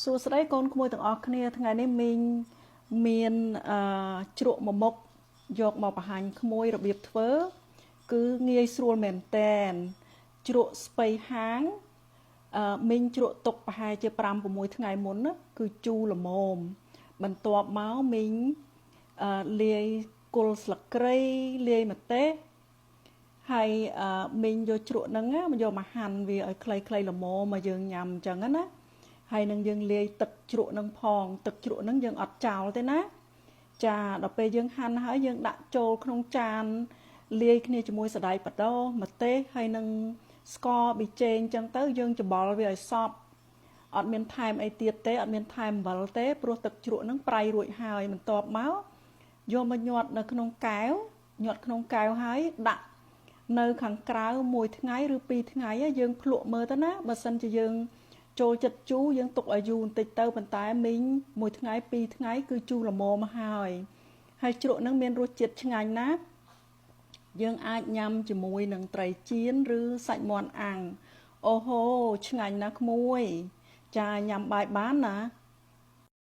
សួស្តីកូនក្មួយទាំងអស់គ្នាថ្ងៃនេះមីងមានអឺជ្រក់មួយមុខយកមកបង្ហាញក្មួយរបៀបធ្វើ គឺងាយស្រួលមែនតែនជ្រក់ស្ពៃហាងអឺមីងជ្រក់ទុកប្រហែលជា5 6ថ្ងៃមុនណាគឺជូរល្មមបន្ទាប់មកមីងអឺលាយគល់ស្លឹកគ្រៃលាយម្ទេសហើយមីងយកជ្រក់ហ្នឹងយកមកហាន់វាឲ្យខ្លីៗល្មមមកយើងញ៉ាំអញ្ចឹងណាហើយនឹងយើងលាយទឹកជ្រក់នឹងផងទឹកជ្រក់នឹងយើងអត់ចោលទេណាចាដល់ពេលយើងហាន់ហើយយើងដាក់ចូលក្នុងចានលាយគ្នាជាមួយសណ្តែកបណ្ដុះម្ទេសហើយនឹងស្ករប៊ីចេងអញ្ចឹងទៅយើងច្បល់វាឲ្យសព្វអត់មានថែមអីទៀតទេអត់មានថែមអំបិលទេព្រោះទឹកជ្រក់នឹងប្រៃរួចហើយបន្ទាប់មកយកមកញាត់នៅក្នុងកែវញាត់ក្នុងកែវហើយដាក់នៅខាងក្រៅមួយថ្ងៃឬពីរថ្ងៃយើងភ្លក់មើលទៅណាបើសិនជាយើងចូលចិត្តជូរយើងទុកឲ្យយូរបន្តិចទៅប៉ុន្តែមីងមួយថ្ងៃពីរថ្ងៃគឺជូរល្មមហើយហើយជ្រក់នឹងមានរសជាតិឆ្ងាញ់ណាស់យើងអាចញ៉ាំជាមួយនឹងត្រីចៀនឬសាច់មាន់អាំងអូហូឆ្ងាញ់ណាស់ក្មួយចាញ៉ាំបាយបានណា។